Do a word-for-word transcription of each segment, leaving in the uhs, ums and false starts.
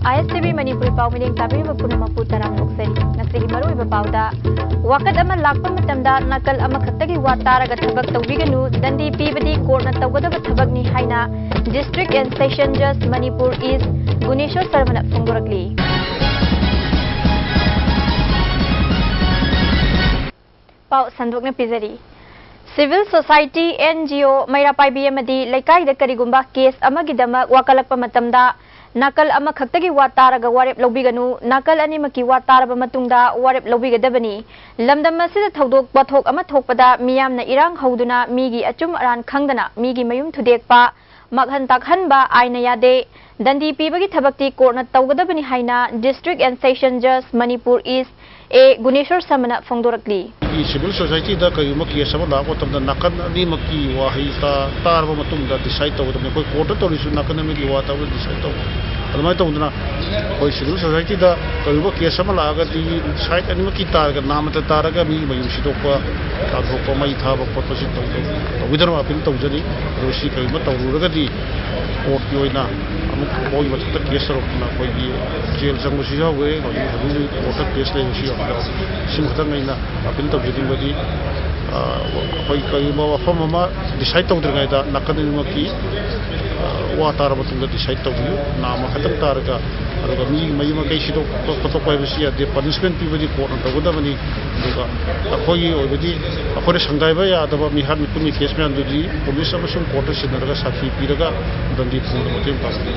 ꯑꯥꯏ ꯑꯦꯁ T V Manipuri ꯄꯥꯎ ꯃꯤꯠꯌꯦꯡ ꯇꯥꯕꯤꯔꯤꯕ ꯄꯨꯝꯅꯃꯛꯄꯨ ꯇꯔꯥꯝꯅ ꯑꯣꯛꯆꯔꯤ꯫ ꯉꯁꯤꯒꯤ ꯃꯔꯨꯑꯣꯏꯕ ꯄꯥꯎꯗ, ꯋꯥꯀꯠ ꯑꯃ ꯂꯥꯛꯄ ꯃꯇꯝꯗ ꯅꯥꯀꯜ ꯑꯃꯈꯛꯇꯒꯤ ꯋꯥ ꯇꯥꯔꯒ ꯊꯕꯛ ꯇꯧꯕꯤꯒꯅꯨ, ꯗꯟꯗꯤ ꯄꯤꯕꯗꯤ ꯀꯣꯔꯠꯅ ꯇꯧꯒꯗꯕ ꯊꯕꯛꯅꯤ ꯍꯥꯏꯅ District and Session Judge Manipur ꯏꯁ ꯒꯨꯅꯦꯁꯣꯔ ꯁꯔꯃꯅ ꯐꯣꯡꯗꯣꯔꯛꯂꯤ꯫ ꯄꯥꯎ ꯁꯟꯗꯣꯛꯅ ꯄꯤꯖꯔꯤ꯫ Civil Society, N G O, ꯃꯩꯔꯥ ꯄꯥꯏꯕꯤ ꯑꯃꯗꯤ ꯂꯩꯀꯥꯏꯗ ꯀꯔꯤꯒꯨꯝꯕ ꯀꯦꯁ ꯑꯃꯒꯤꯗꯃꯛ ꯋꯥꯀꯠꯂꯛꯄ ꯃꯇꯝꯗ ꯅꯥꯀꯜ ꯑꯃꯈꯛꯇꯒꯤ ꯋꯥ ꯇꯥꯔꯒ ꯋꯥꯔꯦꯞ ꯂꯧꯕꯤꯒꯅꯨ, ꯅꯥꯀꯜ ꯑꯅꯤꯃꯛꯀꯤ ꯋꯥ ꯇꯥꯔꯕ ꯃꯇꯨꯡꯗ ꯋꯥꯔꯦꯞ ꯂꯧꯕꯤꯒꯗꯕꯅꯤ꯫ ꯂꯝꯗꯝ ꯑꯁꯤꯗ ꯊꯧꯗꯣꯛ ꯋꯥꯊꯣꯛ ꯑꯃ ꯊꯣꯛꯄꯗ ꯃꯤꯌꯥꯝꯅ ꯏꯔꯥꯡ ꯍꯧꯗꯨꯅ ꯃꯤꯒꯤ ꯑꯆꯨꯝ ꯑꯔꯥꯟ ꯈꯪꯗꯅ ꯃꯤꯒꯤ ꯃꯌꯨꯝ ꯊꯨꯗꯦꯛꯄ, ꯃꯥꯡꯍꯟ ꯇꯥꯛꯍꯟꯕ ꯑꯥꯏꯟꯅ ꯌꯥꯗꯦ꯫ ꯗꯟꯗꯤ ꯄꯤꯕꯒꯤ ꯊꯕꯛꯇꯤ ꯀꯣꯔꯠꯅ ꯇꯧꯒꯗꯕꯅꯤ ꯍꯥꯏꯅ District and Session Judge Manipur ꯏꯁ ꯑꯦ ꯒꯨꯅꯦꯁꯣꯔ ꯁꯔꯃꯅ ꯐꯣꯡꯗꯣꯔꯛꯂꯤ꯫ ꯑꯩꯈꯣꯏꯒꯤ civil society ꯗ ꯀꯔꯤꯒꯨꯝꯕ ꯀꯦꯁ ꯑꯃ ꯂꯥꯛꯄ ꯃꯇꯝꯗ ꯅꯥꯀꯟ ꯑꯅꯤꯃꯛꯀꯤ ꯋꯥꯍꯩ ꯇꯥ-, ꯇꯥꯔꯕ ꯃꯇꯨꯡꯗ ꯗꯤꯁꯥꯏꯠ ꯇꯧꯒꯗꯕꯅꯤ꯫ ꯑꯩꯈꯣꯏ ꯀꯣꯔꯠꯇ ꯇꯧꯔꯤꯁꯨ ꯅꯥꯀꯟ ꯑꯃꯒꯤ ꯋꯥ ꯇꯥꯕꯗ ꯗꯤꯁꯥꯏꯠ ꯇꯧꯕ꯫ ꯑꯗꯨꯃꯥꯏꯅ ꯇꯧꯗꯅ ꯑꯩꯈꯣꯏ civil society ꯗ ꯀꯔꯤꯒꯨꯝꯕ ꯀꯦꯁ ꯑꯃ ꯂꯥꯛꯑꯒꯗꯤ ꯁꯥꯏꯠ ꯑꯅꯤꯃꯛꯀꯤ ꯇꯥꯔꯒ ꯅꯥꯃꯠꯇ ꯇꯥꯔꯒ ꯃꯤ ꯃꯌꯨꯝ ꯁꯤꯗꯣꯛꯄ, ꯇꯥꯟꯊꯣꯛꯄ, ꯃꯩ ꯊꯥꯕ ꯈꯣꯠꯄꯁꯤ ꯇꯧꯗ-, ꯇꯧꯕꯤꯗꯅꯕ ꯑꯄꯤꯜ ꯇꯧꯖꯔꯤ꯫ ꯑꯗꯨ ꯁꯤ ꯀꯔꯤꯒꯨꯝꯕ ꯇꯧꯔꯨꯔꯒꯗꯤ ꯀꯣꯔꯠꯀꯤ ꯑꯣꯏꯅ ꯑꯃꯨꯛ ꯃꯈꯣꯏꯒꯤ ꯃꯊꯛꯇ ꯀꯦꯁ ꯇꯧꯔꯛꯇꯅ ꯑꯩꯈꯣꯏꯒꯤ ꯖꯦꯜ ꯆꯪꯕꯁꯨ ꯌꯥꯎꯈ꯭ꯔꯦ꯫ ꯍꯧꯖꯤꯛ ꯍꯧꯖꯤꯛ ꯀꯣꯔꯠꯇ ꯀꯦꯁ ꯂꯩꯕꯁꯨ ꯌꯥꯎꯈ꯭ꯔꯦ꯫ ꯁꯤꯃꯈꯛꯇꯪ ꯑꯩꯅ ꯑꯄꯤꯜ ꯇꯧꯖꯅꯤꯡꯕꯗꯤ, ꯑ, ꯑꯩꯈꯣꯏ ꯀꯔꯤꯒꯨꯝꯕ ꯋꯥꯐꯝ ꯑꯃ ꯗꯤꯁꯥꯏꯠ ꯇꯧꯗ꯭ꯔꯤꯉꯩꯗ ꯅꯥꯀꯟ ꯑꯅꯤꯃꯛꯀꯤ, ꯑ, ꯋꯥ ꯇꯥꯔꯕ ꯃꯇꯨꯡꯗ ꯗꯤꯁꯥꯏꯠ ꯇꯧꯕꯤꯌꯨ꯫ ꯅꯥꯃ ꯈꯛꯇꯪ ꯇꯥꯔꯒ, ꯑꯗꯨꯒ ꯃꯤꯒꯤ ꯃꯌꯨꯝ ꯃꯀꯩ ꯁꯤꯗꯣꯛꯄ ꯈꯣꯠꯇꯣꯛꯄ ꯍꯥꯏꯕꯁꯤ ꯌꯥꯗꯦ꯫ ꯄꯅꯤꯁꯃꯦꯟ ꯄꯤꯕꯗꯤ ꯀꯣꯔꯠꯅ ꯇꯧꯒꯗꯕꯅꯤ꯫ ꯑꯗꯨꯒ ꯑꯩꯈꯣꯏꯒꯤ ꯑꯣꯏꯕꯗꯤ ꯑꯩꯈꯣꯏꯅ ꯁꯪꯒꯥꯏꯕ ꯌꯥꯗꯕ ꯃꯤꯍꯥꯠ ꯃꯤꯄꯨꯟꯒꯤ ꯀꯦꯁ ꯃꯌꯥꯝꯗꯨꯗꯤ ꯄꯨꯂꯤꯁ ꯑꯃꯁꯨꯡ ꯀꯣꯔꯠꯇ ꯁꯤꯟꯅꯔꯒ ꯁꯥꯈꯤ ꯄꯤꯔꯒ ꯗꯟꯗꯤ ꯐꯪꯕꯗ ꯃꯇꯦꯡ ꯄꯥꯡꯕꯤꯌꯨ꯫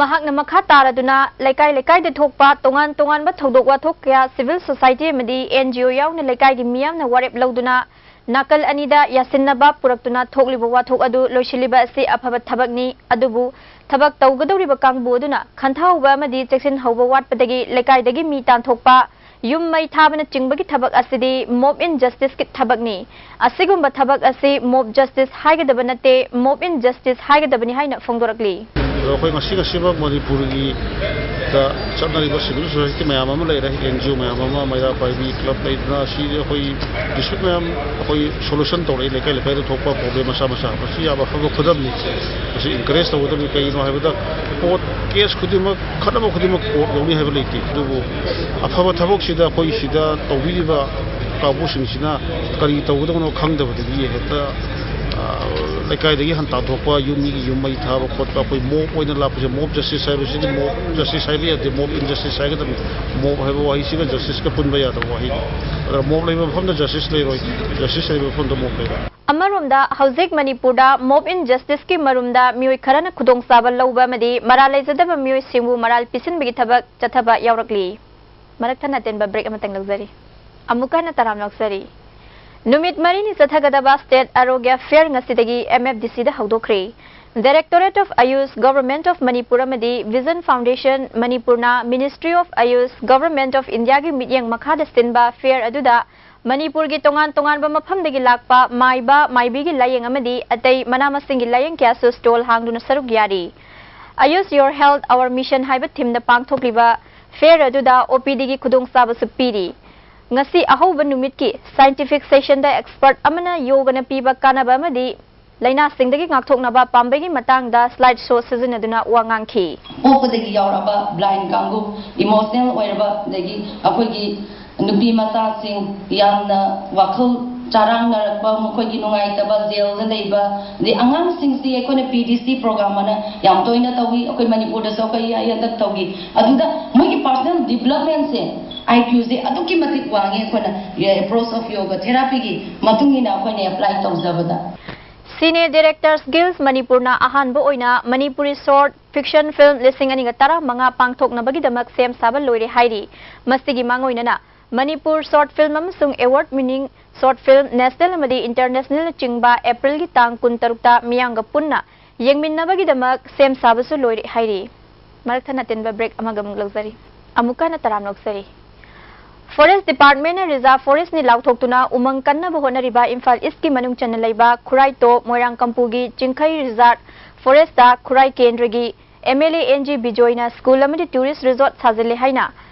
ꯃꯍꯥꯛꯅ ꯃꯈꯥ ꯇꯥꯔꯗꯨꯅ ꯂꯩꯀꯥꯏ ꯂꯩꯀꯥꯏꯗ ꯊꯣꯛꯄ ꯇꯣꯉꯥꯟ ꯇꯣꯉꯥꯟꯕ ꯊꯧꯗꯣꯛ ꯋꯥꯊꯣꯛ ꯀꯌꯥ civil society ꯑꯃꯗꯤ N G O ꯌꯥꯎꯅ ꯂꯩꯀꯥꯏꯒꯤ ꯃꯤꯌꯥꯝꯅ ꯋꯥꯔꯦꯞ ꯂꯧꯗꯨꯅ ꯅꯥꯀꯜ ꯑꯅꯤꯗ ꯌꯥꯁꯤꯟꯅꯕ ꯄꯨꯔꯛꯇꯨꯅ ꯊꯣꯛꯂꯤꯕ ꯋꯥꯊꯣꯛ ꯑꯗꯨ ꯂꯣꯏꯁꯤꯜꯂꯤꯕ ꯑꯁꯤ ꯑꯐꯕ ꯊꯕꯛꯅꯤ꯫ ꯑꯗꯨꯕꯨ ꯊꯕꯛ ꯇꯧꯒꯗꯧꯔꯤꯕ ꯀꯥꯡꯕꯨ ꯑꯗꯨꯅ ꯈꯟꯊꯍꯧꯕ ꯑꯃꯗꯤ ꯆꯦꯛꯁꯤꯟꯍꯧꯕ ꯋꯥꯠꯄꯗꯒꯤ ꯂꯩꯀꯥꯏꯗꯒꯤ ꯃꯤ ꯇꯥꯟꯊꯣꯛꯄ, ꯌꯨꯝ ꯃꯩ ꯊꯥꯕꯅꯆꯤꯡꯕꯒꯤ ꯊꯕꯛ ꯑꯁꯤꯗꯤ mob injustice ꯀꯤ ꯊꯕꯛꯅꯤ꯫ ꯑꯁꯤꯒꯨꯝꯕ ꯊꯕꯛ ꯑꯁꯤ mob justice ꯍꯥꯏꯒꯗꯕ ꯅꯠꯇꯦ, mob injustice ꯍꯥꯏꯒꯗꯕꯅꯤ ꯍꯥꯏꯅ ꯐꯣꯡꯗꯣꯔꯛꯂꯤ꯫ ꯑꯗꯣ ꯑꯩꯈꯣꯏ ꯉꯁꯤ ꯉꯁꯤꯃꯛ ꯃꯅꯤꯄꯨꯔꯒꯤ ꯗ ꯆꯠꯅꯔꯤꯕ ꯁꯤꯚꯤꯜ ꯁꯣꯁꯥꯏꯇꯤ ꯃꯌꯥꯝ ꯑꯃ ꯂꯩꯔꯦ, ꯑꯦꯟ ꯖꯤ ꯑꯣ ꯃꯌꯥꯝ ꯑꯃ, ꯃꯩꯔꯥ ꯄꯥꯏꯕꯤ ꯀ꯭ꯂꯕ ꯂꯩꯗꯅ, ꯑꯁꯤꯗꯤ ꯑꯩꯈꯣꯏ ꯗꯤꯁꯇ꯭ꯔꯤꯛ ꯃꯌꯥꯝ ꯑꯩꯈꯣꯏ ꯁꯣꯂꯨꯁꯟ ꯇꯧꯔꯛꯏ, ꯂꯩꯀꯥꯏ ꯂꯩꯀꯥꯏꯗ ꯊꯣꯛꯄ ꯄ꯭ꯔꯣꯕ꯭ꯂꯦꯝ ꯃꯆꯥ ꯃꯆꯥ꯫ ꯃꯁꯤ ꯌꯥꯝ ꯑꯐꯕ ꯈꯨꯗꯝꯅꯤ꯫ ꯃꯁꯤ ꯏꯟꯀꯔꯦꯖ ꯇꯧꯒꯗꯕꯅꯤ꯫ ꯀꯩꯒꯤꯅꯣ ꯍꯥꯏꯕꯗ ꯀꯣꯔꯠ ꯀꯦꯁ ꯈꯨꯗꯤꯡꯃꯛ, ꯈꯠꯅꯕ ꯈꯨꯗꯤꯡꯃꯛ ꯀꯣꯔꯠ ꯌꯧꯅꯤ ꯍꯥꯏꯕ ꯂꯩꯇꯦ꯫ ꯑꯗꯨꯕꯨ ꯑꯐꯕ ꯊꯕꯛꯁꯤꯗ ꯑꯩꯈꯣꯏ ꯁꯤꯗ ꯇꯧꯕꯤꯔꯤꯕ ꯀꯥꯡꯕꯨꯁꯤꯡꯁꯤꯅ ꯀꯔꯤ ꯇꯧꯒꯗꯕꯅꯣ ꯈꯪꯗꯕꯗꯒꯤ ꯍꯦꯛꯇ, ꯑ, ꯂꯩꯀꯥꯏꯗꯒꯤ ꯍꯟꯇꯥꯟꯊꯣꯛꯄ, ꯌꯨꯝ ꯃꯤꯒꯤ ꯌꯨꯝ ꯃꯩ ꯊꯥꯕ ꯈꯣꯠꯄ, ꯑꯩꯈꯣꯏ ꯃꯣꯞ ꯑꯣꯏꯅ ꯂꯥꯛꯄꯁꯦ, ꯃꯣꯞ ꯖꯁꯇꯤꯁ ꯍꯥꯏꯕꯁꯤꯗꯤ ꯃꯣꯞ ꯖꯁꯇꯤꯁ ꯍꯥꯏꯕ ꯌꯥꯗꯦ, ꯃꯣꯞ ꯏꯟꯖꯁꯇꯤꯁ ꯍꯥꯏꯒꯗꯕꯅꯤ꯫ ꯃꯣꯞ ꯍꯥꯏꯕ ꯋꯥꯍꯩꯁꯤꯒ ꯖꯁꯇꯤꯁꯀ ꯄꯨꯟꯕ ꯌꯥꯗꯕ ꯋꯥꯍꯩꯅꯤ꯫ ꯑꯗꯨꯅ ꯃꯣꯞ ꯂꯩꯕ ꯃꯐꯝꯗ ꯖꯁꯇꯤꯁ ꯂꯩꯔꯣꯏ, ꯖꯁꯇꯤꯁ ꯂꯩꯕ ꯃꯐꯝꯗ ꯃꯣꯞ ꯂꯩꯔꯣꯏ꯫ ꯑꯃꯔꯣꯝꯗ, ꯍꯧꯖꯤꯛ ꯃꯅꯤꯄꯨꯔꯗ ꯃꯣꯞ ꯏꯟꯖꯁꯇꯤꯁꯀꯤ ꯃꯔꯨꯝꯗ ꯃꯤꯑꯣꯏ ꯈꯔꯅ ꯈꯨꯗꯣꯡꯆꯥꯕ ꯂꯧꯕ ꯑꯃꯗꯤ ꯃꯔꯥꯜ ꯂꯩꯖꯗꯕ ꯃꯤꯑꯣꯏꯁꯤꯡꯕꯨ ꯃꯔꯥꯜ ꯄꯤꯁꯤꯟꯕꯒꯤ ꯊꯕꯛ ꯆꯠꯊꯕ ꯌꯥꯎꯔꯛꯂꯤ꯫ ꯃꯔꯛ ꯊꯠꯅ ꯇꯦꯟꯕ ꯕ꯭ꯔꯦꯛ ꯑꯃꯇꯪ ꯂꯧꯖꯔꯤ꯫ ꯑꯃꯨꯛꯀ ꯍꯟꯅ ꯇꯔꯥꯝꯅ ꯑꯣꯛꯆꯔꯤ꯫ ꯅꯨꯃꯤꯠ ꯃꯔꯤꯅꯤ ꯆꯠꯊꯒꯗꯕ ꯁ꯭ꯇꯦꯠ ꯑꯥꯔꯣꯒ꯭ꯌ ꯐꯤꯌꯔ ꯉꯁꯤꯗꯒꯤ ꯑꯦꯝ ꯑꯦꯐ ꯗꯤ ꯁꯤꯗ ꯍꯧꯗꯣꯛꯈ꯭ꯔꯦ꯫ Directorate of AYUSH, government of Manipur ꯑꯃꯗꯤ ꯚꯤꯖꯟ ꯐꯥꯎꯟꯗꯦꯁꯟ ꯃꯅꯤꯄꯨꯔꯅ ministry of AYUSH, government of ꯏꯟꯗꯤꯌꯥꯒꯤ ꯃꯤꯠꯌꯦꯡ ꯃꯈꯥꯗ ꯁꯤꯟꯕ ꯐꯤꯌꯔ ꯑꯗꯨꯗ ꯃꯅꯤꯄꯨꯔꯒꯤ ꯇꯣꯉꯥꯟ ꯇꯣꯉꯥꯟꯕ ꯃꯐꯝꯗꯒꯤ ꯂꯥꯛꯄ ꯃꯥꯏꯕ, ꯃꯥꯏꯕꯤꯒꯤ ꯂꯥꯏꯌꯦꯡ ꯑꯃꯗꯤ ꯑꯇꯩ ꯃꯅꯥ ꯃꯁꯤꯡꯒꯤ ꯂꯥꯏꯌꯦꯡ ꯀꯌꯥꯁꯨ ꯁ꯭ꯇꯣꯜ ꯍꯥꯡꯗꯨꯅ ꯁꯔꯨꯛ ꯌꯥꯔꯤ꯫ ꯑꯌꯨꯁ ꯌꯣꯔ ꯍꯦꯜꯊ ꯑꯋꯥꯔ ꯃꯤꯁꯟ ꯍꯥꯏꯕ ꯊꯤꯝꯗ ꯄꯥꯡꯊꯣꯛꯂꯤꯕ ꯐꯤꯌꯔ ꯑꯗꯨꯗ ꯑꯣ ꯄꯤ ꯗꯤꯒꯤ ꯈꯨꯗꯣꯡꯆꯥꯕꯁꯨ ꯄꯤꯔꯤ꯫ ꯉꯁꯤ ꯑꯍꯧꯕ ꯅꯨꯃꯤꯠꯀꯤ ꯁꯥꯏꯟꯇꯤꯐꯤꯛ ꯁꯦꯁꯟꯗ ꯑꯦꯛꯁꯄꯔꯠ ꯑꯃꯅ ꯌꯣꯒꯅ ꯄꯤꯕ ꯀꯥꯟꯅꯕ ꯑꯃꯗꯤ ꯂꯥꯏꯅꯥꯁꯤꯡꯗꯒꯤ ꯉꯥꯛꯊꯣꯛꯅꯕ ꯄꯥꯝꯕꯩꯒꯤ ꯃꯇꯥꯡꯗ ꯁ꯭ꯂꯥꯏꯗ ꯁꯣ ꯁꯤꯖꯤꯟꯅꯗꯨꯅ ꯋꯥ ꯉꯥꯡꯈꯤ꯫ ꯄꯣꯛꯄꯗꯒꯤ ꯌꯥꯎꯔꯕ ꯕ꯭ꯂꯥꯏꯟ ꯀꯥꯡꯕꯨ, ꯏꯃꯣꯁꯅꯦꯜ ꯑꯣꯏꯔꯕ, ꯑꯗꯒꯤ ꯑꯩꯈꯣꯏꯒꯤ ꯅꯨꯄꯤ ꯃꯆꯥꯁꯤꯡ ꯌꯥꯝꯅ ꯋꯥꯈꯜ ꯆꯔꯥꯡꯅꯔꯛꯄ, ꯃꯈꯣꯏꯒꯤ ꯅꯨꯡꯉꯥꯏꯇꯕ, ꯖꯦꯜꯗ ꯂꯩꯕ, ꯑꯗꯩ ꯑꯉꯥꯡꯁꯤꯡꯁꯤ ꯑꯩꯈꯣꯏꯅ ꯄꯤ ꯗꯤ ꯁꯤ ꯄ꯭ꯔꯣꯒ꯭ꯔꯥꯝ ꯑꯅ ꯌꯥꯝ ꯇꯣꯏꯅ ꯇꯧꯏ꯫ ꯑꯩꯈꯣꯏ ꯃꯅꯤꯄꯨꯔꯗꯁꯨ ꯑꯩꯈꯣꯏ ꯍꯟꯗꯛ ꯇꯧꯈꯤ꯫ ꯑꯗꯨꯗ ꯃꯣꯏꯒꯤ ꯄꯥꯔꯁꯣꯅꯦꯜ ꯗꯤꯕ꯭ꯂꯞꯃꯦꯟꯁꯦ ꯑꯥꯏ ꯀ꯭ꯌꯨꯁꯦ ꯑꯗꯨꯛꯀꯤ ꯃꯇꯤꯛ ꯋꯥꯡꯉꯤ꯫ ꯑꯩꯈꯣꯏꯅ ꯑꯦꯄ꯭ꯔꯣꯆ ꯑꯣꯐ ꯌꯣꯒ ꯊꯦꯔꯥꯄꯤꯒꯤ ꯃꯇꯨꯡ ꯏꯟꯅ ꯑꯩꯈꯣꯏꯅ ꯑꯦꯄ꯭ꯂꯥꯏ ꯇꯧꯖꯕꯗ꯫ ꯁꯤꯅꯦ ꯗꯤꯔꯦꯛꯇꯔꯁ ꯒꯤꯜꯗ ꯃꯅꯤꯄꯨꯔꯅ ꯑꯍꯥꯟꯕ ꯑꯣꯏꯅ ꯃꯅꯤꯄꯨꯔꯤ ꯁꯣꯔꯠ ꯐꯤꯛꯁꯟ ꯐꯤꯜꯝ ꯂꯤꯁꯤꯡ ꯑꯅꯤꯒ ꯇꯔꯥꯃꯉꯥ ꯄꯥꯡꯊꯣꯛꯅꯕꯒꯤꯗꯃꯛ ꯁꯦꯝ ꯁꯥꯕ ꯂꯣꯏꯔꯦ ꯍꯥꯏꯔꯤ꯫ ꯃꯁꯤꯒꯤ ꯃꯥꯡꯑꯣꯏꯅꯅ ꯃꯅꯤꯄꯨꯔ ꯁꯣꯔꯠ ꯐꯤꯜꯝ ꯑꯃꯁꯨꯡ award winning short film national ꯑꯃꯗꯤ ꯏꯟꯇꯔꯅꯦꯁꯅꯦꯜꯅꯆꯤꯡꯕ ꯑꯦꯄ꯭ꯔꯤꯜꯒꯤ ꯇꯥꯡ ꯀꯨꯟꯇꯔꯨꯛꯇ ꯃꯤꯌꯥꯝꯒ ꯄꯨꯟꯅ ꯌꯦꯡꯃꯤꯟꯅꯕꯒꯤꯗꯃꯛ ꯁꯦꯝ ꯁꯥꯕꯁꯨ ꯂꯣꯏꯔꯦ ꯍꯥꯏꯔꯤ꯫ ꯃꯔꯛ ꯊꯠꯅ ꯇꯤꯟꯕ ꯕ꯭ꯔꯦꯛ ꯑꯃꯒ ꯑꯃꯨꯛ ꯂꯧꯖꯔꯤ꯫ ꯑꯃꯨꯛꯀ ꯍꯟꯅ ꯇꯔꯥꯝꯅ ꯑꯣꯛꯆꯔꯤ꯫ Forest Department ꯅ Reserve Forest ꯅꯤ ꯂꯥꯎꯊꯣꯛꯇꯨꯅ ꯎꯃꯪ ꯀꯟꯅꯕ ꯍꯣꯠꯅꯔꯤꯕ ꯏꯝꯐꯥꯜ East ꯀꯤ ꯃꯅꯨꯡ ꯆꯟꯅ ꯂꯩꯕ ꯈꯨꯔꯥꯏ ꯇꯣꯞ ꯃꯣꯏꯔꯥꯡ ꯀꯝꯄꯨꯒꯤ ꯆꯤꯡꯈꯩ Reserve Forest ꯇ ꯈꯨꯔꯥꯏ ꯀꯦꯟꯗ꯭ꯔꯒꯤ M L A N G ꯕꯤꯖꯣꯏꯅ school ꯑꯃꯗꯤ tourist resort ꯁꯥꯖꯤꯜꯂꯦ ꯍꯥꯏꯅ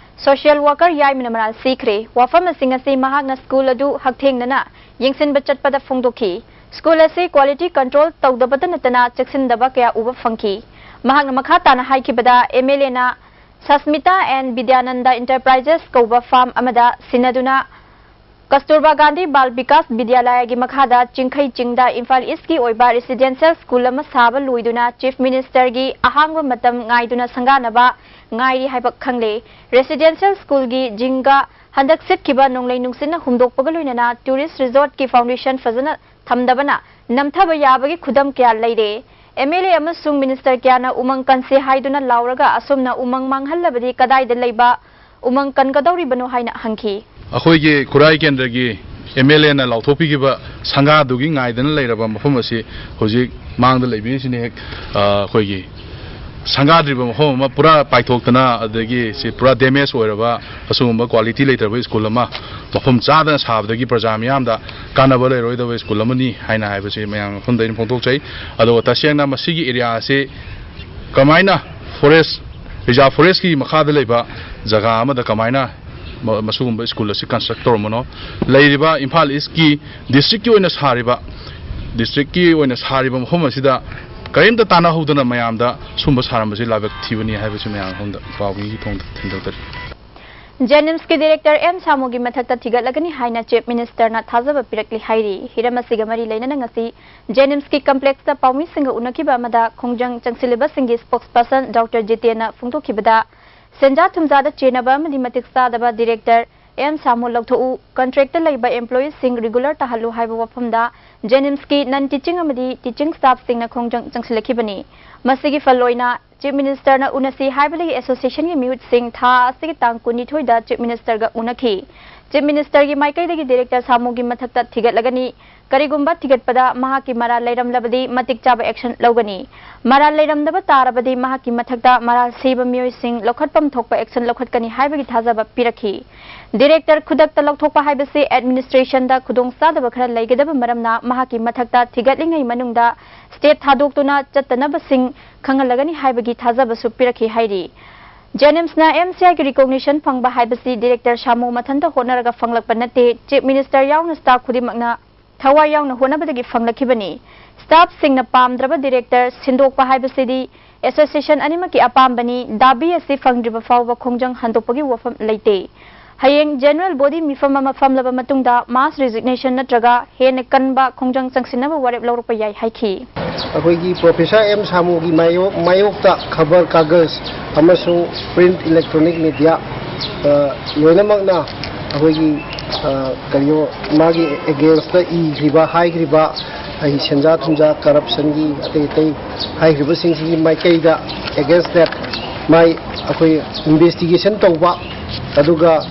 social worker ꯌꯥꯏꯃꯅ ꯃꯔꯥꯜ ꯁꯤꯈ꯭ꯔꯦ꯫ ꯋꯥꯐꯝ ꯑꯁꯤꯡ ꯑꯁꯤ ꯃꯍꯥꯛꯅ school ꯑꯗꯨ ꯍꯛꯊꯦꯡꯅꯅ ꯌꯦꯡꯁꯤꯟꯕ ꯆꯠꯄꯗ ꯐꯣꯡꯗꯣꯛꯈꯤ꯫ School ꯑꯁꯤ quality control ꯇꯧꯗꯕꯇ ꯅꯠꯇꯅ ꯆꯦꯛꯁꯤꯟꯗꯕ ꯀꯌꯥ ꯎꯕ ꯐꯪꯈꯤ꯫ ꯃꯍꯥꯛꯅ ꯃꯈꯥ ꯇꯥꯅ ꯍꯥꯏꯈꯤꯕꯗ, M L A ꯅ Sasmita and Bidyananda Enterprises ꯀꯧꯕ firm ꯑꯃꯗ ꯁꯤꯟꯅꯗꯨꯅ ꯀꯁꯇꯨꯔꯕꯥ ꯒꯥꯟꯙꯤ ꯕꯥꯜ ꯕꯤꯀꯥꯁ ꯕꯤꯗ꯭ꯌꯥꯂꯌꯒꯤ ꯃꯈꯥꯗ ꯆꯤꯡꯈꯩ ꯆꯤꯡꯗ ꯏꯝꯐꯥꯜ East ꯀꯤ ꯑꯣꯏꯕ residential school ꯑꯃ ꯁꯥꯕ ꯂꯣꯏꯗꯨꯅ Chief Minister ꯒꯤ ꯑꯍꯥꯡꯕ ꯃꯇꯝ ꯉꯥꯏꯗꯨꯅ ꯁꯪꯒꯥꯅꯕ ꯉꯥꯏꯔꯤ ꯍꯥꯏꯕ ꯈꯪꯂꯦ꯫ Residential school ꯒꯤ ꯖꯤꯡꯒ ꯍꯟꯗꯛ ꯁꯤꯠꯈꯤꯕ ꯅꯣꯡꯂꯩ ꯅꯨꯡꯁꯤꯠꯅ ꯍꯨꯝꯗꯣꯛꯄꯒ ꯂꯣꯏꯅꯅ tourist resort ꯀꯤ foundation ꯐꯖꯅ ꯊꯝꯗꯕꯅ ꯅꯝꯊꯕ ꯌꯥꯕꯒꯤ ꯈꯨꯗꯝ ꯀꯌꯥ ꯂꯩꯔꯦ꯫ M L A ꯑꯃꯁꯨꯡ minister ꯀꯌꯥꯅ ꯎꯃꯪ ꯀꯟꯁꯦ ꯍꯥꯏꯗꯨꯅ ꯂꯥꯎꯔꯒ ꯑꯁꯨꯝꯅ ꯎꯃꯪ ꯃꯥꯡꯍꯜꯂꯕꯗꯤ ꯀꯗꯥꯏꯗ ꯂꯩꯕ ꯎꯃꯪ ꯀꯟꯒꯗꯧꯔꯤꯕꯅꯣ ꯍꯥꯏꯅ ꯍꯪꯈꯤ꯫ ꯑꯩꯈꯣꯏꯒꯤ ꯈꯨꯔꯥꯏ ꯀꯦꯟꯗ꯭ꯔꯒꯤ M L A ꯅ ꯂꯥꯎꯊꯣꯛꯄꯤꯈꯤꯕ ꯁꯪꯒꯥꯗꯨꯒꯤ ꯉꯥꯏꯗꯅ ꯂꯩꯔꯕ ꯃꯐꯝ ꯑꯁꯤ ꯍꯧꯖꯤꯛ ꯃꯥꯡꯗ ꯂꯩꯕꯤꯔꯤꯁꯤꯅ ꯍꯦꯛ, ꯑ, ꯑꯩꯈꯣꯏꯒꯤ ꯁꯪꯒꯥꯗ꯭ꯔꯤꯕ ꯃꯐꯝ ꯑꯃ ꯄꯨꯔꯥ ꯄꯥꯏꯊꯣꯛꯇꯅ, ꯑꯗꯒꯤ ꯁꯤ ꯄꯨꯔꯥ damage ꯑꯣꯏꯔꯕ, ꯑꯁꯤꯒꯨꯝꯕ quality ꯂꯩꯇ꯭ꯔꯕ school ꯑꯃ ꯃꯐꯝ ꯆꯥꯗꯅ ꯁꯥꯕꯗꯒꯤ ꯄ꯭ꯔꯖꯥ ꯃꯤꯌꯥꯝꯗ ꯀꯥꯟꯅꯕ ꯂꯩꯔꯣꯏꯗꯕ school ꯑꯃꯅꯤ ꯍꯥꯏꯅ ꯍꯥꯏꯕꯁꯤ ꯃꯌꯥꯝ ꯃꯐꯝꯗ ꯑꯩꯅ ꯐꯣꯡꯗꯣꯛꯆꯩ꯫ ꯑꯗꯨꯒ ꯇꯁꯦꯡꯅ ꯃꯁꯤꯒꯤ area ꯑꯁꯤ ꯀꯃꯥꯏꯅ forest, reserve forest ꯀꯤ ꯃꯈꯥꯗ ꯂꯩꯕ ꯖꯒꯥ ꯑꯃꯗ ꯀꯃꯥꯏꯅ ꯃ-, ꯃꯁꯤꯒꯨꯝꯕ school ꯑꯁꯤ construct ꯇꯧꯔꯝꯕꯅꯣ? ꯂꯩꯔꯤꯕ ꯏꯝꯐꯥꯜ East ꯀꯤ district ꯀꯤ ꯑꯣꯏꯅ ꯁꯥꯔꯤꯕ, district ꯀꯤ ꯑꯣꯏꯅ ꯁꯥꯔꯤꯕ ꯃꯐꯝ ꯑꯁꯤꯗ ꯀꯔꯤꯝꯇ ꯇꯥꯟꯅꯍꯧꯗꯅ ꯃꯌꯥꯝꯗ ꯁꯨꯝꯕ ꯁꯥꯔꯝꯕꯁꯤ ꯂꯥꯏꯕꯛ ꯊꯤꯕꯅꯤ ꯍꯥꯏꯕꯁꯤ ꯃꯌꯥꯝ ꯃꯐꯝꯗ ꯄꯥꯎꯃꯤꯒꯤ ꯊꯣꯡꯗ ꯊꯤꯟꯗꯣꯛꯆꯔꯤ꯫ JNIMS ꯀꯤ director M ꯁꯥꯃꯨꯒꯤ ꯃꯊꯛꯇ ꯊꯤꯒꯠꯂꯒꯅꯤ ꯍꯥꯏꯅ Chief Minister ꯅ ꯊꯥꯖꯕ ꯄꯤꯔꯛꯂꯤ ꯍꯥꯏꯔꯤ꯫ ꯍꯤꯔꯝ ꯑꯁꯤꯒ ꯃꯔꯤ ꯂꯩꯅꯅ ꯉꯁꯤ JNIMS ꯀꯤ complex ꯇ ꯄꯥꯎꯃꯤꯁꯤꯡꯒ ꯎꯅꯈꯤꯕ ꯑꯃꯗ ꯈꯣꯡꯖꯪ ꯆꯪꯁꯤꯜꯂꯤꯕꯁꯤꯡꯒꯤ spokesperson Doctor ꯖꯤꯇꯦꯟꯅ ꯐꯣꯡꯗꯣꯛꯈꯤꯕꯗ, ꯁꯦꯟꯖꯥ ꯊꯨꯝꯖꯥꯗ ꯆꯦꯟꯅꯕ ꯑꯃꯗꯤ ꯃꯇꯤꯛ ꯆꯥꯗꯕ director M ꯁꯥꯃꯨ ꯂꯧꯊꯣꯛꯎ, contract ꯇ ꯂꯩꯕ employee ꯁꯤꯡ regular ꯇꯥꯍꯜꯂꯨ ꯍꯥꯏꯕ ꯋꯥꯐꯝꯗ JNIMS ꯀꯤ non teaching ꯑꯃꯗꯤ teaching staff ꯁꯤꯡꯅ ꯈꯣꯡꯖꯪ ꯆꯪꯁꯤꯜꯂꯛꯈꯤꯕꯅꯤ꯫ ꯃꯁꯤꯒꯤ ꯐꯜ ꯑꯣꯏꯅ Chief Minister ꯅ ꯎꯅꯁꯤ ꯍꯥꯏꯕꯗꯒꯤ association ꯒꯤ ꯃꯤꯍꯨꯠꯁꯤꯡ ꯊꯥ ꯑꯁꯤꯒꯤ ꯇꯥꯡ ꯀꯨꯟꯅꯤꯊꯣꯏꯗ Chief Minister ꯒ ꯎꯅꯈꯤ꯫ Chief Minister ꯒꯤ ꯃꯥꯏꯀꯩꯗꯒꯤ director ꯁꯥꯃꯨꯒꯤ ꯃꯊꯛꯇ ꯊꯤꯒꯠꯂꯒꯅꯤ꯫ ꯀꯔꯤꯒꯨꯝꯕ ꯊꯤꯒꯠꯄꯗ ꯃꯍꯥꯛꯀꯤ ꯃꯔꯥꯜ ꯂꯩꯔꯝꯂꯕꯗꯤ ꯃꯇꯤꯛ ꯆꯥꯕ action ꯂꯧꯒꯅꯤ꯫ ꯃꯔꯥꯜ ꯂꯩꯔꯝꯗꯕ ꯇꯥꯔꯕꯗꯤ ꯃꯍꯥꯛꯀꯤ ꯃꯊꯛꯇ ꯃꯔꯥꯜ ꯁꯤꯕ ꯃꯤꯑꯣꯏꯁꯤꯡ ꯂꯧꯈꯠꯐꯝ ꯊꯣꯛꯄ action ꯂꯧꯈꯠꯀꯅꯤ ꯍꯥꯏꯕꯒꯤ ꯊꯥꯖꯕ ꯄꯤꯔꯛꯈꯤ꯫ Director ꯈꯨꯗꯛꯇ ꯂꯧꯊꯣꯛꯄ ꯍꯥꯏꯕꯁꯤ administrationꯗ ꯈꯨꯗꯣꯡꯆꯥꯗꯕ ꯈꯔ ꯂꯩꯒꯗꯕ ꯃꯔꯝꯅ ꯃꯍꯥꯛꯀꯤ ꯃꯊꯛꯇ ꯊꯤꯒꯠꯂꯤꯉꯩ ꯃꯅꯨꯡꯗ state ꯊꯥꯗꯣꯛꯇꯨꯅ ꯆꯠꯇꯅꯕꯁꯤꯡ ꯈꯪꯍꯜꯂꯒꯅꯤ ꯍꯥꯏꯕꯒꯤ ꯊꯥꯖꯕꯁꯨ ꯄꯤꯔꯛꯈꯤ ꯍꯥꯏꯔꯤ꯫ JNIMSꯅ MCIꯒꯤ recognition ꯐꯪꯕ ꯍꯥꯏꯕꯁꯤ Director ꯁꯥꯃꯨ ꯃꯊꯟꯇ ꯍꯣꯠꯅꯔꯒ ꯐꯪꯂꯛꯄ ꯅꯠꯇꯦ꯫ Chief Minister ꯌꯥꯎꯅ staff ꯈꯨꯗꯤꯡꯃꯛꯅ ꯊꯋꯥꯏ ꯌꯥꯎꯅ ꯍꯣꯠꯅꯕꯗꯒꯤ ꯐꯪꯂꯛꯈꯤꯕꯅꯤ꯫ Staffꯁꯤꯡꯅ ꯄꯥꯝꯗ꯭ꯔꯕ Director ꯁꯤꯟꯗꯣꯛꯄ ꯍꯥꯏꯕꯁꯤꯗꯤ association ꯑꯅꯤꯃꯛꯀꯤ ꯑꯄꯥꯝꯕꯅꯤ꯫ ꯗꯥꯕꯤ ꯑꯁꯤ ꯐꯪꯗ꯭ꯔꯤꯕ ꯐꯥꯎꯕ ꯈꯣꯡꯖꯪ ꯍꯟꯗꯣꯛꯄꯒꯤ ꯋꯥꯐꯝ ꯂꯩꯇꯦ꯫ ꯍꯌꯦꯡ general body ꯃꯤꯐꯝ ꯑꯃ ꯐꯝꯂꯕ ꯃꯇꯨꯡꯗ mass resignation ꯅꯠꯇ꯭ꯔꯒ ꯍꯦꯟꯅ ꯀꯟꯕ ꯈꯣꯡꯖꯪ ꯆꯪꯁꯤꯟꯅꯕ ꯋꯥꯔꯦꯞ ꯂꯧꯔꯛꯄ ꯌꯥꯏ ꯍꯥꯏꯈꯤ꯫ ꯑꯩꯈꯣꯏꯒꯤ Professor M ꯁꯥꯃꯨꯒꯤ ꯃꯥꯌꯣꯛ-, ꯃꯥꯌꯣꯛꯇ ꯈꯕꯔ ꯀꯥꯒꯖ ꯑꯃꯁꯨꯡ print electronic media, ꯑ, ꯂꯣꯏꯅꯃꯛꯅ ꯑꯩꯈꯣꯏꯒꯤ, ꯑ, ꯀꯔꯤꯅꯣ, ꯃꯥꯒꯤ againstꯇ ꯏꯈ꯭ꯔꯤꯕ, ꯍꯥꯏꯈ꯭ꯔꯤꯕ, ꯑꯩ ꯁꯦꯟꯖꯥ ꯊꯨꯝꯖꯥ, corruptionꯒꯤ ꯑꯇꯩ ꯑꯇꯩ ꯍꯥꯏꯈ꯭ꯔꯤꯕꯁꯤꯡꯁꯤꯒꯤ ꯃꯥꯏꯀꯩꯗ, against that, ꯃꯥꯏ ꯑꯩꯈꯣꯏ investigation ꯇꯧꯕ, ꯑꯗꯨꯒ,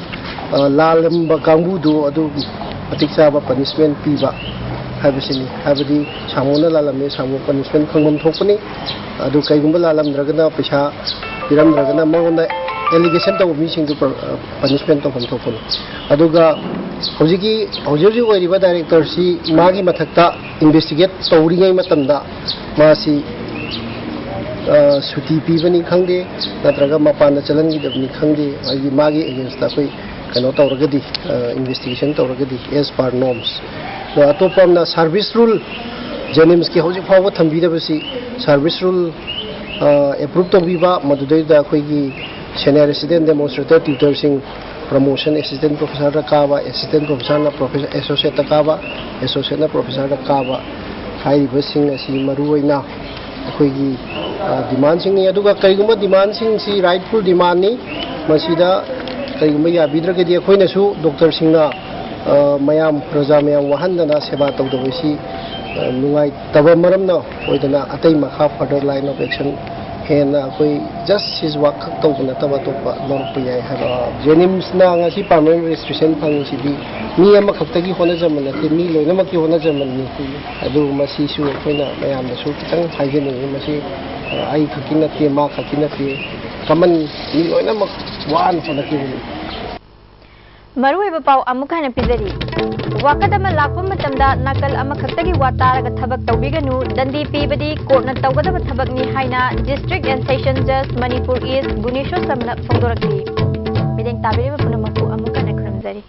ꯑ, ꯂꯥꯜꯂꯝꯕ ꯀꯥꯡꯕꯨꯗꯨ ꯑꯗꯨ ꯃꯇꯤꯛ ꯆꯥꯕ punishment ꯄꯤꯕ ꯍꯥꯏꯕꯁꯤꯅꯤ꯫ ꯍꯥꯏꯕꯗꯤ ꯁꯥꯃꯨꯅ ꯂꯥꯜꯂꯝꯃꯦ, ꯁꯥꯃꯨ punishment ꯐꯪꯐꯝ ꯊꯣꯛꯄꯅꯤ꯫ ꯑꯗꯨ ꯀꯩꯒꯨꯝꯕ ꯂꯥꯜꯂꯝꯗ꯭ꯔꯒꯅ, ꯄꯩꯁꯥ ꯄꯤꯔꯝꯗ꯭ꯔꯒꯅ, ꯃꯉꯣꯟꯗ allegation ꯇꯧꯕ ꯃꯤꯁꯤꯡꯗꯨ ꯄ-, punishment ꯇꯧꯐꯝ ꯊꯣꯛꯄꯅꯤ꯫ ꯑꯗꯨꯒ ꯍꯧꯖꯤꯛꯀꯤ, ꯍꯧꯖꯤꯛ ꯍꯧꯖꯤꯛ ꯑꯣꯏꯔꯤꯕ Directorꯁꯤ ꯃꯥꯒꯤ ꯃꯊꯛꯇ investigate ꯇꯧꯔꯤꯉꯩ ꯃꯇꯝꯗ ꯃꯥꯁꯤ, ꯑ, ꯁꯨꯇꯤ ꯄꯤꯕꯅꯤ ꯈꯪꯗꯦ, ꯅꯠꯇ꯭ꯔꯒ ꯃꯄꯥꯟꯗ ꯆꯠꯍꯟꯈꯤꯗꯕꯅꯤ ꯈꯪꯗꯦ, ꯍꯥꯏꯗꯤ ꯃꯥꯒꯤ againstꯇ ꯑꯩꯈꯣꯏ ꯀꯩꯅꯣ ꯇꯧꯔꯒꯗꯤ, ꯑ, investigation ꯇꯧꯔꯒꯗꯤ, as per norms꯫ ꯑꯗꯣ ꯑꯇꯣꯞꯄ ꯑꯃꯅ service rule, JNIMSꯀꯤ ꯍꯧꯖꯤꯛ ꯐꯥꯎꯕ ꯊꯝꯕꯤꯗꯕꯁꯤ service rule, ꯑ, approve ꯇꯧꯕꯤꯕ, ꯃꯗꯨꯗꯩꯗ ꯑꯩꯈꯣꯏꯒꯤ senior resident demonstrator tutorꯁꯤꯡ promotion assistant professorꯗ ꯀꯥꯕ, assistant professorꯅ professor associateꯇ ꯀꯥꯕ, associateꯅ professorꯗ ꯀꯥꯕ ꯍꯥꯏꯔꯤꯕꯁꯤꯡ ꯑꯁꯤ ꯃꯔꯨꯑꯣꯏꯅ ꯑꯩꯈꯣꯏꯒꯤ, ꯑ, demandꯁꯤꯡꯅꯤ꯫ ꯑꯗꯨꯒ ꯀꯔꯤꯒꯨꯝꯕ demandꯁꯤꯡꯁꯤ rightful demandꯅꯤ, ꯃꯁꯤꯗ ꯀꯔꯤꯒꯨꯝꯕ ꯌꯥꯕꯤꯗ꯭ꯔꯒꯗꯤ ꯑꯩꯈꯣꯏꯅꯁꯨ doctorꯁꯤꯡꯅ, ꯑ, ꯃꯌꯥꯝ, ꯄ꯭ꯔꯖꯥ ꯃꯌꯥꯝ ꯋꯥꯍꯟꯗꯅ ꯁꯦꯕꯥ ꯇꯧꯗꯕꯁꯤ, ꯑ, ꯅꯨꯡꯉꯥꯏꯇꯕ ꯃꯔꯝꯅ ꯑꯣꯏꯗꯅ ꯑꯇꯩ ꯃꯈꯥ further line of action ꯍꯦꯟꯅ ꯑꯩꯈꯣꯏ ꯖꯁ ꯁꯤꯁ ꯋꯥꯛ ꯈꯛ ꯇꯧꯕ ꯅꯠꯇꯕ ꯑꯇꯣꯞꯄ ꯂꯧꯔꯛꯄ ꯌꯥꯏ ꯍꯥꯏꯕ꯫ ꯖꯦꯅꯤꯝꯁꯅ ꯉꯁꯤ ꯄꯥꯔꯃꯅꯦꯟ ꯔꯦꯖꯤꯁꯇ꯭ꯔꯦꯁꯟ ꯐꯪꯉꯤꯁꯤꯗꯤ ꯃꯤ ꯑꯃꯈꯛꯇꯒꯤ ꯍꯣꯠꯅꯖꯃꯟ ꯅꯠꯇꯦ, ꯃꯤ ꯂꯣꯏꯅꯃꯛꯀꯤ ꯍꯣꯠꯅꯖꯃꯟꯅꯤ꯫ ꯑꯗꯨ ꯃꯁꯤꯁꯨ ꯑꯩꯈꯣꯏꯅ ꯃꯌꯥꯝꯗꯁꯨ ꯈꯤꯇꯪ ꯍꯥꯏꯖꯅꯤꯡꯉꯤ꯫ ꯃꯁꯤ ꯑꯩ ꯈꯛꯀꯤ ꯅꯠꯇꯦ, ꯃꯥ ꯈꯛꯀꯤ ꯅꯠꯇꯦ, ꯀꯃꯟ ꯃꯤ ꯂꯣꯏꯅꯃꯛ ꯋꯥꯅ ꯍꯣꯠꯅꯈꯤꯕꯅꯤ꯫ ꯃꯔꯨꯑꯣꯏꯕ ꯄꯥꯎ ꯑꯃꯨꯛ ꯍꯟꯅ ꯄꯤꯖꯔꯤ꯫ ꯋꯥꯀꯠ ꯑꯃ ꯂꯥꯛꯄ ꯃꯇꯝꯗ ꯅꯥꯀꯜ ꯑꯃꯈꯛꯇꯒꯤ ꯋꯥ ꯇꯥꯔꯒ ꯊꯕꯛ ꯇꯧꯕꯤꯒꯅꯨ, ꯗꯟꯗꯤ ꯄꯤꯕꯗꯤ ꯀꯣꯔꯠꯅ ꯇꯧꯒꯗꯕ ꯊꯕꯛꯅꯤ ꯍꯥꯏꯅ District and Session Judge Manipur East Guneshor ꯁꯔꯃꯅ ꯐꯣꯡꯗꯣꯔꯛꯂꯤ꯫ ꯃꯤꯠꯌꯦꯡ ꯇꯥꯕꯤꯔꯤꯕ ꯄꯨꯝꯅꯃꯛꯄꯨ ꯑꯃꯨꯛ ꯍꯟꯅ ꯈꯨꯔꯨꯝꯖꯔꯤ꯫